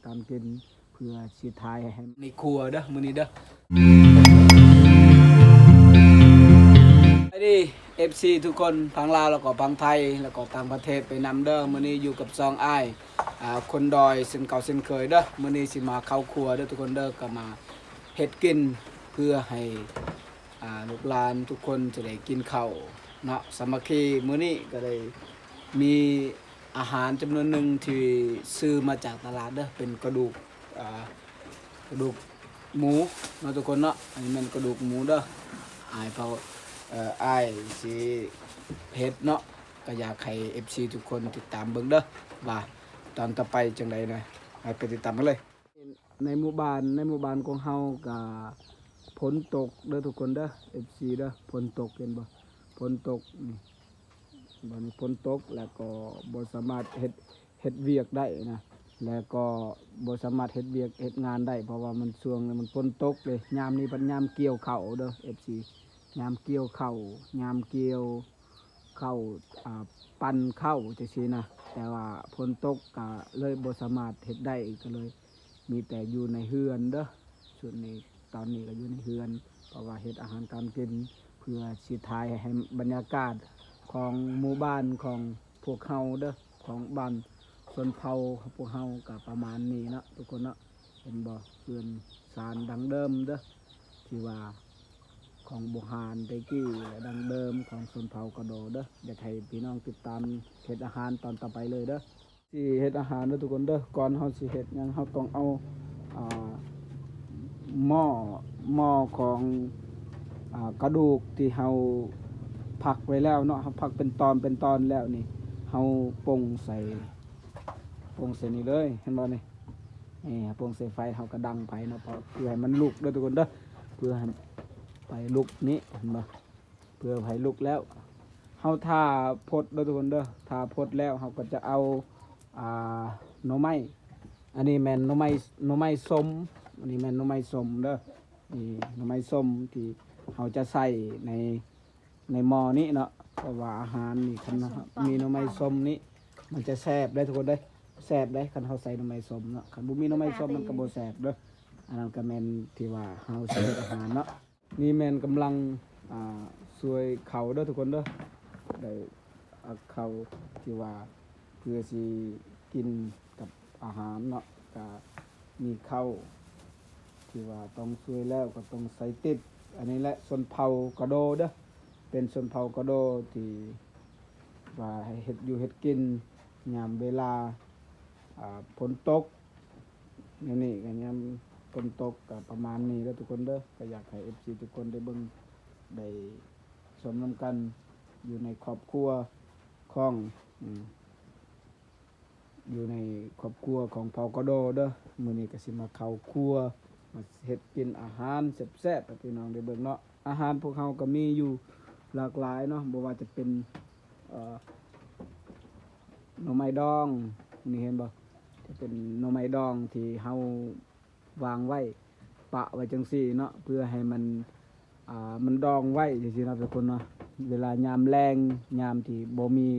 ການກິນ ເພື່ອຊິຖ່າຍໃຫ້ໃນຄົວເດີມື້ນີ້ເດີ. ສະບາຍດີ ເອັຟຊີ ທຸກຄົນ ທັງລາວ ແລ້ວກໍທັງໄທ ແລ້ວກໍຕ່າງປະເທດໄປນຳເດີ. ມື້ນີ້ຢູ່ກັບຊ່ອງອ້າຍ ອາ ຄົນດອຍ ເຊັ່ນເກົ່າເຊັ່ນເຄີຍເດີ. ມື້ນີ້ຊິມາເຂົ້າຄົວເດີທຸກຄົນເດີ ກໍມາເຮັດກິນເພື່ອໃຫ້ ອາ ລູກຫຼານທຸກຄົນຈະໄດ້ກິນເຂົ້າເນາະ ສາມັກຄີ. ມື້ນີ້ກໍໄດ້ມີອາຫານຈຳນວນໜຶ່ງທີ່ຊື້ມາຈາກຕະຫຼາດເດີ ເປັນກະດູກ ອາ ກະດູກໝູເນາະທຸກຄົນເນາະ. ອັນນີ້ແມ່ນກະດູກໝູເດີ ອ້າຍເຂົາ ເອີ ອ້າຍຊິເຮັດເນາະ. ກໍຢາກໃຫ້ ເອັຟຊີ ທຸກຄົນຕິດຕາມເບິ່ງເດີ ວ່າຕອນຕໍ່ໄປຈັ່ງໃດນະ ໃຫ້ໄປຕິດຕາມກັນເລີຍ. ໃນໝູ່ບ້ານ ໃນໝູ່ບ້ານຂອງເຮົາກະຝົນຕົກເດີທຸກຄົນເດີ ເອັຟຊີ ເດີ. ຝົນຕົກ ເຫັນບໍ່? ຝົນຕົກນີ້ ບາດນີ້ຝົນຕົກ ແລ້ວກໍບໍ່ສາມາດເຮັດ ເຮັດວຽກໄດ້ນະ ແລ້ວກໍບໍ່ສາມາດເຮັດວຽກເຮັດງານໄດ້ ເພາະວ່າມັນຊ່ວງນີ້ມັນຝົນຕົກເດ້. ຍາມນີ້ເປັນຍາມກ່ຽວເຂົ້າເດີ ເອັຟຊີ ຍາມກ່ຽວເຂົ້າ ຍາມກ່ຽວ ເຂົ້າ ອ່າ ປັ່ນເຂົ້າຈັ່ງຊີ້ນະ ແຕ່ວ່າຝົນຕົກກະເລີຍບໍ່ສາມາດເຮັດໄດ້ ກະເລີຍມີແຕ່ຢູ່ໃນເຮືອນເດີ. ຊຸດນີ້ ຕອນນີ້ກະຢູ່ໃນເຮືອນ ເພາະວ່າເຮັດອາຫານການກິນ ເພື່ອຊິຖ່າຍໃຫ້ບັນຍາກາດຂອງໝູ່ບ້ານຂອງພວກເຮົາເດີ ຂອງບ້ານຊົນເຜົ່າພວກເຮົາກະປະມານນີ້ເນາະທຸກຄົນເນາະ. ເຫັນບໍ່? ເຮືອນຊານດັ້ງເດີມເດີ ທີ່ວ່າຂອງບູຮານແຕ່ກີ້ ແລະ ດັ້ງເດີມຂອງຊົນເຜົ່າກະໂດເດີ. ຢາກໃຫ້ພີ່ນ້ອງຕິດຕາມເຮັດອາຫານຕອນຕໍ່ໄປເລີຍເດີ. ຊິເຮັດອາຫານເດີທຸກຄົນເດີ. ກ່ອນເຮົາຊິເຮັດຫຍັງ ເຮົາຕ້ອງເອົາ ອ່າ ໝໍ້ ໝໍ້ຂອງ ອ່າ ກະດູກທີ່ເຮົາພັກໄວ້ແລ້ວເນາະ ເຮົາພັກເປັນຕອນເປັນຕອນແລ້ວນີ້ ເຮົາປົງໃສ່ ປົງໃສ່ນີ້ເລີຍ ເຫັນບໍ່ນີ້? ນີ້ ປົງໃສ່ໄຟ ເຮົາກະດັງໄຟເນາະ ເພື່ອໃຫ້ມັນລຸກເດີທຸກຄົນເດີ ເພື່ອໃຫ້ໄຟລຸກນີ້ ເຫັນບໍ່? ເພື່ອໃຫ້ລຸກແລ້ວ ເຮົາຖ້າພົດເດີທຸກຄົນເດີ. ຖ້າພົດແລ້ວເຮົາກໍຈະເອົາ ອ່າ ໜໍ່ໄມ້ ອັນນີ້ແມ່ນໜໍ່ໄມ້ ໜໍ່ໄມ້ສົ້ມ ອັນນີ້ແມ່ນໜໍ່ໄມ້ສົ້ມເດີ. ນີ້ໜໍ່ໄມ້ສົ້ມທີ່ເຮົາຈະໃສ່ໃນ ໃນໝໍ້ນີ້ເນາະ ເພາະວ່າອາຫານນີ້ ຄັນມີໜໍ່ໄມ້ສົ້ມນີ້ ມັນຈະແຊບເດ້ທຸກຄົນເດ້ ແຊບເດ້ ຄັນເຮົາໃສ່ໜໍ່ໄມ້ສົ້ມເນາະ. ຄັນບໍ່ມີໜໍ່ໄມ້ສົ້ມມັນກໍບໍ່ແຊບເດີ້. ອັນນັ້ນກໍແມ່ນທີ່ວ່າເຮົາຊິເຮັດອາຫານເນາະ. ນີ້ແມ່ນກຳລັງ ອ່າ ຊ່ວຍເຂົ້າເດີ້ທຸກຄົນເດີ້ ໄດ້ເອົາເຂົ້າທີ່ວ່າເພື່ອຊິກິນກັບອາຫານເນາະ ກະມີເຂົ້າ ທີ່ວ່າຕ້ອງຊ່ວຍແລ້ວກໍຕ້ອງໃສ່ຕິບ. ອັນນີ້ແຫຼະຊົນເຜົ່າກະໂດເດີ້ ເປັນຊົນເຜົ່າກະໂດທີ່ວ່າໃຫ້ເຮັດຢູ່ເຮັດກິນຍາມເວລາ ອ່າ ຝົນຕົກ ແນວນີ້ກໍຍາມຝົນຕົກກໍປະມານນີ້ເດີ້ທຸກຄົນເດີ້. ກໍຢາກໃຫ້ເອັຟຊີທຸກຄົນໄດ້ເບິ່ງໄດ້ຊົມນຳກັນ ຢູ່ໃນຄອບຄົວຂອງ ອືມ ຢູ່ໃນຄອບຄົວຂອງເຜົ່າກະໂດເດີ້. ມື້ນີ້ກໍຊິມາເຂົ້າຄົວ ມາເຮັດກິນອາຫານແຊບໆໃຫ້ພີ່ນ້ອງໄດ້ເບິ່ງເນາະ. ອາຫານພວກເຮົາກໍມີຢູ່ຫຼາກຫຼາຍເນາະ ບໍ່ວ່າຈະເປັນ ເອີ ໜໍ່ໄມ້ດອງ ນີ້ເຫັນບໍ່ ຈະເປັນໜໍ່ໄມ້ດອງທີ່ເຮົາ ວາງໄວ້ ປະໄວ້ຈັ່ງຊີ້ເນາະ ເພື່ອໃຫ້ມັນ ອ່າ ມັນດອງໄວ້ຈັ່ງຊີ້ເນາະທຸກຄົນເນາະ. ເວລາຍາມແລ້ງ ຍາມທີ່ບໍ່ມີ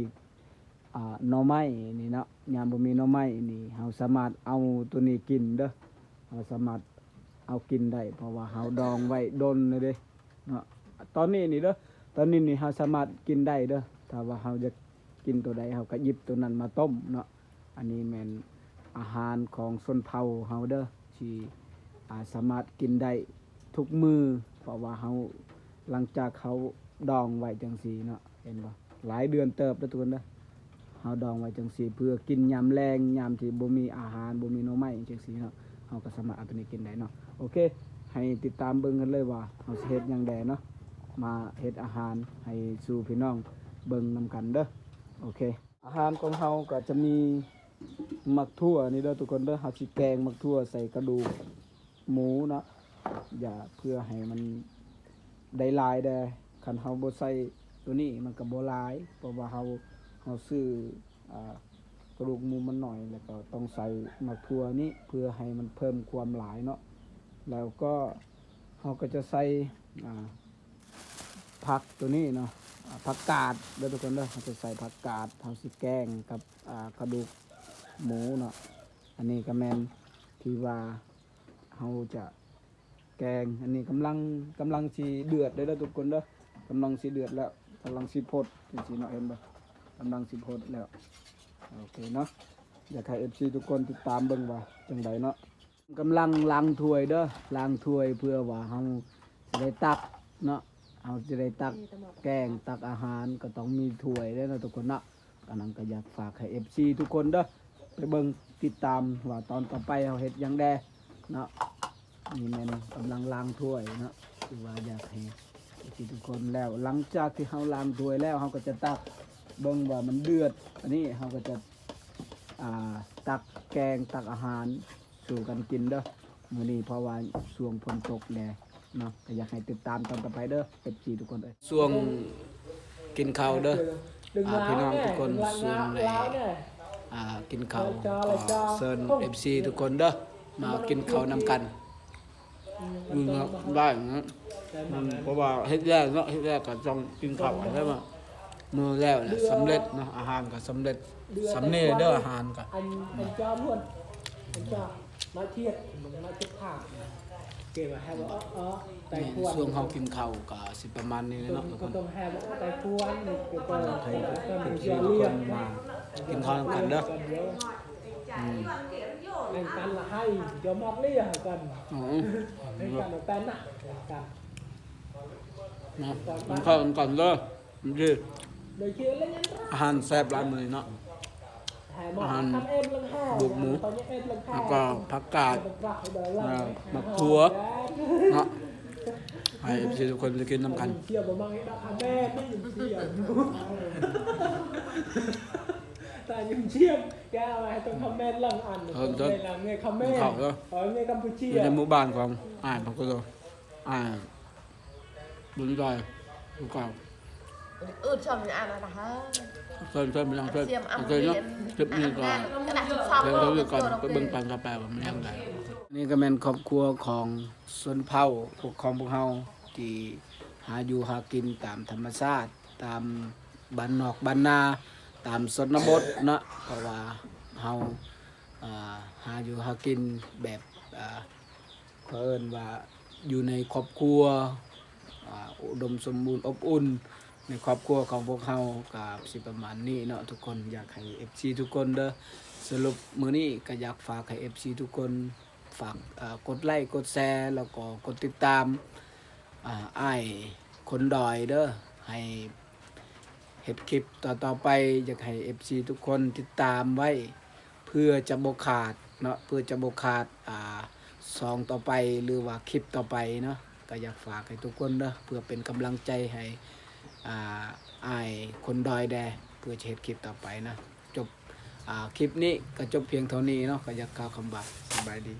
ອ່າ ໜໍ່ໄມ້ນີ້ເນາະ ຍາມບໍ່ມີໜໍ່ໄມ້ນີ້ ເຮົາສາມາດເອົາໂຕນີ້ກິນເດີ້ ເຮົາສາມາດເອົາກິນໄດ້ ເພາະວ່າເຮົາດອງໄວ້ດົນແລ້ວເດ້ເນາະ. ຕອນນີ້ນີ້ເດີ້ ຕອນນີ້ນີ້ເຮົາສາມາດກິນໄດ້ເດີ້ ຖ້າວ່າເຮົາຢາກກິນໂຕໃດ ເຮົາກໍຫຍິບໂຕນັ້ນມາຕົ້ມເນາະ. ອັນນີ້ແມ່ນອາຫານຂອງຊົນເຜົ່າເຮົາເດີ້ ທີ່ ອາ ສາມາດກິນໄດ້ທຸກມື້ ເພາະວ່າເຮົາ ຫຼັງຈາກເຮົາດອງໄວ້ຈັ່ງຊີ້ເນາະ ເຫັນບໍ່ ຫຼາຍເດືອນເຕີບເດີ້ທຸກຄົນເດີ້. ເຮົາດອງໄວ້ຈັ່ງຊີ້ ເພື່ອກິນຍາມແລງ ຍາມທີ່ບໍ່ມີອາຫານ ບໍ່ມີໜໍ່ໄມ້ຈັ່ງຊີ້ເນາະ ເຮົາກໍສາມາດເອົາໂຕນີ້ກິນໄດ້ເນາະ. ໂອເຄ ໃຫ້ຕິດຕາມເບິ່ງກັນເລີຍວ່າເຮົາຊິເຮັດຫຍັງແດ່ເນາະ ມາເຮັດອາຫານໃຫ້ສູ່ພີ່ນ້ອງເບິ່ງນຳກັນເດີ້. ໂອເຄ ອາຫານຂອງເຮົາກໍຈະມີໝາກຖົ່ວນີ້ເດີ້ທຸກຄົນເດີ້ ເຮົາຊິແກງໝາກຖົ່ວໃສ່ກະດູກໝູເນາະ ຢ່າ ເພື່ອໃຫ້ມັນໄດ້ຫຼາຍແດ່. ຄັນເຮົາບໍ່ໃສ່ໂຕນີ້ມັນກໍບໍ່ຫຼາຍ ເພາະວ່າເຮົາ ເຮົາຊື້ ອ່າ ກະດູກໝູມັນໜ້ອຍ ແລ້ວກໍຕ້ອງໃສ່ໝາກຖົ່ວນີ້ເພື່ອໃຫ້ມັນເພີ່ມຄວາມຫຼາຍເນາະ. ແລ້ວກໍເຮົາກໍຈະໃສ່ ອ່າ ຜັກໂຕນີ້ເນາະ ອ່າ ຜັກກາດເດີ້ທຸກຄົນເດີ້ ເຮົາຈະໃສ່ຜັກກາດ ເຮົາຊິແກງກັບ ອ່າ ກະດູກໝູເນາະ. ອັນນີ້ກໍແມ່ນ ທີ່ວ່າເຮົາຈະແກງ. ອັນນີ້ກຳລັງ ກຳລັງຊິເດືອດເດີທຸກຄົນເດີ, ກຳລັງຊິເດືອດແລ້ວ ກຳລັງຊິຟົດຈັ່ງຊີ້ເນາະ ເຫັນບໍ່? ກຳລັງຊິຟົດແລ້ວ. ໂອເຄເນາະ, ຢາກໃຫ້ເອັຟຊີທຸກຄົນຕິດຕາມເບິ່ງວ່າຈັ່ງໃດເນາະ. ກຳລັງລ້າງຖ້ວຍເດີ, ລ້າງຖ້ວຍເພື່ອວ່າເຮົາຊິໄດ້ຕັກເນາະ, ເຮົາຊິໄດ້ຕັກແກງ ຕັກອາຫານ ກໍຕ້ອງມີຖ້ວຍເດີເນາະທຸກຄົນເນາະ. ອັນນັ້ນກໍຢາກຝາກໃຫ້ເອັຟຊີທຸກຄົນເດີ ໄປເບິ່ງຕິດຕາມວ່າຕອນຕໍ່ໄປເຮົາເຮັດຫຍັງແດ່ເນາະ. ນີ້ແມ່ນກຳລັງລ້າງຖ້ວຍເນາະ, ຄືວ່າຢາກໃຫ້ເອັຟຊີທຸກຄົນແລ້ວ. ຫຼັງຈາກທີ່ເຮົາລ້າງຖ້ວຍແລ້ວ ເຮົາກໍຈະຕັກເບິ່ງວ່າມັນເດືອດ. ອັນນີ້ເຮົາກໍຈະ ອ່າ ຕັກແກງ ຕັກອາຫານສູ່ກັນກິນເດີມື້ນີ້ ເພາະວ່າຊ່ວງຝົນຕົກແດ່ເນາະ. ກໍຢາກໃຫ້ຕິດຕາມຕອນຕໍ່ໄປເດີ ເອັຟຊີທຸກຄົນເອີຍ. ຊ່ວງກິນເຂົ້າເດີ ອ່າ ພີ່ນ້ອງທຸກຄົນ, ຊ່ວງໄດ້ ອ່າ ກິນເຂົ້າ ກໍເຊີນເອັຟຊີທຸກຄົນເດີ ມາກິນເຂົ້ານຳກັນ. ຢູ່ນອກບ້ານເນາະ ອືມ ເພາະວ່າເຮັດແລ້ວເນາະ, ເຮັດແລ້ວກໍຕ້ອງກິນເຂົ້າ ແລ້ວວ່າມື້ແລ້ວແຫຼະ ສຳເລັດເນາະ, ອາຫານກໍສຳເລັດ. ສຳເລັດເດີ ອາຫານກໍ ອັນ ອັນຈອມ ອັນຈອມ ມາທຽບ ມາທຽບທາງ ເກວ່າໃຫ້ວ່າ ເອີ ເອີ ໄຕຄວນ ຊ່ວງເຮົາກິນເຂົ້າກໍຊິປະມານນີ້ແຫຼະເນາະທຸກຄົນ. ໃຫ້ວ່າໄຕຄວນ ໃຫ້ເອັຟຊີທຸກຄົນມາກິນເຂົ້ານຳກັນເດີ. ອືມ ແມ່ນກັນລະໃຫ້ ຈອມອອກເລີຍກັນ. ອໍ ແມ່ນກັນ ແມ່ນກັນ ມາກິນເຂົ້ານຳກັນເດີ. ດີ ອາຫານແຊບຫຼາຍມື້ນີ້ເນາະ, ອາຫານບວກໝູ ແລ້ວກໍຜັກກາດ ໝາກຖົ່ວເນາະ, ໃຫ້ເອັຟຊີທຸກຄົນໄດ້ກິນນຳກັນ. ຕາຍຍິ້ມຊຽມ ແກເອົາໃຫ້ຕ້ອງຄອມເມັນຫຼັງອັນ ເອີ ຕ້ອງຄອມເມັນຫຼັງເງຍ ຄອມເມັນ ເອີ ເງຍກຳປູເຈຍ ຢູ່ໃນໝູ່ບ້ານຂອງອ້າຍພັກກະໂລ ອ້າຍ ບຸນຈອຍ ຄືເກົ່າ. ອືດຊ່ອງນີ້ອ່ານນະ ເຊີນ ເຊີນ ເຊີນ ໂອເຄເນາະ. ຄລິບນີ້ກໍພຽງເທົ່ານີ້ກ່ອນ, ໄປເບິ່ງຕອນຕໍ່ໄປວ່າມັນຈັ່ງໃດ. ນີ້ກໍແມ່ນຄອບຄົວຂອງຊົນເຜົ່າ ພວກຂອງພວກເຮົາ ທີ່ຫາຢູ່ຫາກິນຕາມທຳມະຊາດ ຕາມບ້ານນອກບ້ານນາ ຕາມຊົນນະບົດເນາະ, ເພາະວ່າເຮົາ ອ່າ ຫາຢູ່ຫາກິນແບບ ອ່າ ເຂົາເອີ້ນວ່າຢູ່ໃນຄອບຄົວ ອ່າ ອຸດົມສົມບູນອົບອຸ່ນ. ໃນຄອບຄົວຂອງພວກເຮົາກໍຊິປະມານນີ້ເນາະທຸກຄົນ. ຢາກໃຫ້ເອັຟຊີທຸກຄົນເດີ ສະຫຼຸບມື້ນີ້ກໍຢາກຝາກໃຫ້ເອັຟຊີທຸກຄົນ ຝາກ ເອີ ກົດໄລ ກົດແຊ ແລ້ວກໍກົດຕິດຕາມ ອ່າ ອ້າຍຄົນດອຍເດີ ໃຫ້ເຮັດຄລິບຕໍ່ໆໄປ. ຢາກໃຫ້ເອັຟຊີທຸກຄົນຕິດຕາມໄວ້ ເພື່ອຈະບໍ່ຂາດເນາະ, ເພື່ອຈະບໍ່ຂາດ ອ່າ ຊ່ອງຕໍ່ໄປ ຫຼືວ່າຄລິບຕໍ່ໄປເນາະ. ກໍຢາກຝາກໃຫ້ທຸກຄົນເດີ ເພື່ອເປັນກຳລັງໃຈໃຫ້ ອ່າ ອ້າຍຄົນດອຍແດ່ ເພື່ອຈະເຮັດຄລິບຕໍ່ໄປນະ. ຈົບ ອ່າ ຄລິບນີ້ກໍຈົບພຽງເທົ່ານີ້ເນາະ, ກໍຢາກກ່າວຄຳວ່າສະບາຍດີ.